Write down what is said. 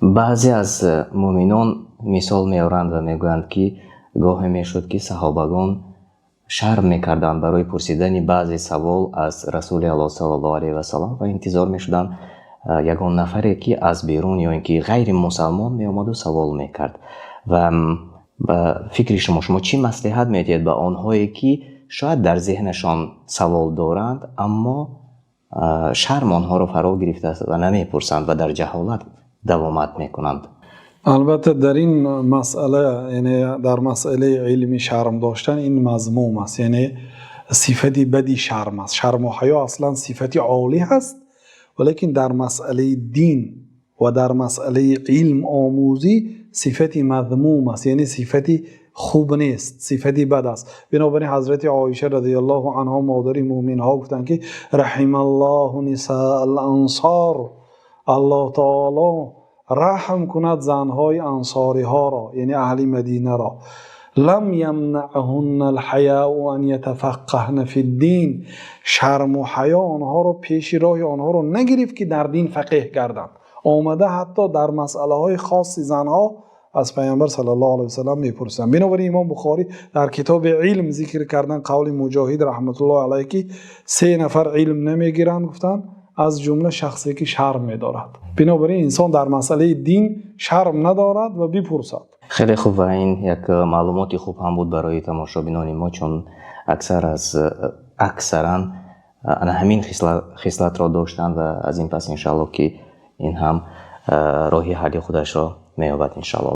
Баъзе аз муъминон мисол меоранд ва мегӯянд, ки гоҳе мешуд, ки саҳобагон шарм мекарданд барои пурсидани баъзе савол аз Расули Аллоҳ саллаллоҳу алайҳи васаллам ва интизор мешуданд ягон нафаре, ки аз берун ё ин ки ғайримусалмон меомад ва савол мекард. Ва ба фикри шумо, шумо чӣ маслиҳат медиҳед ба онҳое, ки шояд дар зеҳнашон савол доранд, аммо шарм онҳоро фаро гирифтааст ва намепурсанд ва дар ҷаҳолат давомат мекунанд? Албатта, дар ин масъала, яъне дар масъалаи илми шарм доштан, ин мазмум аст, яъне сифати бади шарм аст. Шарму ҳаё аслан сифати олӣ аст, валекин дар масъалаи дин ва дар масъалаи илм омӯзӣ сифати мазмум аст, яъне сифати хуб нест, сифати бад аст. Бинобар ин ҳазрати Оиша радиаллоҳу анҳо, модари муъминҳо, гуфтанд, ки: "Раҳималлоҳу нисаал ансор", Аллоҳ таоло раҳм кунад занҳои ансориҳоро, яъне аҳли Мадинаро. "Лам ямнаъҳуннал ҳаяу ан ятафаққаҳна фиддин", шарму ҳаё онҳоро пеши роҳи онҳоро нагирифт, ки дар дин фақеҳ гарданд. Омада ҳатто дар масъалаҳои хоси занҳо аз Пайғамбар саллаллоҳу алайҳи васаллам мепурсанд. Бинобар ин имом Бухорӣ дар китоби илм зикр карданд қавли Муҷоҳид раҳматуллоҳи алайҳ, ки се нафар илм намегиранд, гуфтанд, аз ҷумла шахсе, ки шарм медорад. Бинобар ин инсон дар масъалаи дин шарм надорад ва бипурсад. Хеле хуб, ва ин як маълумоти хуб ҳам буд барои тамошобинони мо, чун аксар аз аксаран ана ҳамин хислатро доштанд ва аз ин пас иншааллоҳ, ки ин ҳам роҳи ҳалли худашро меёбад, иншааллоҳ.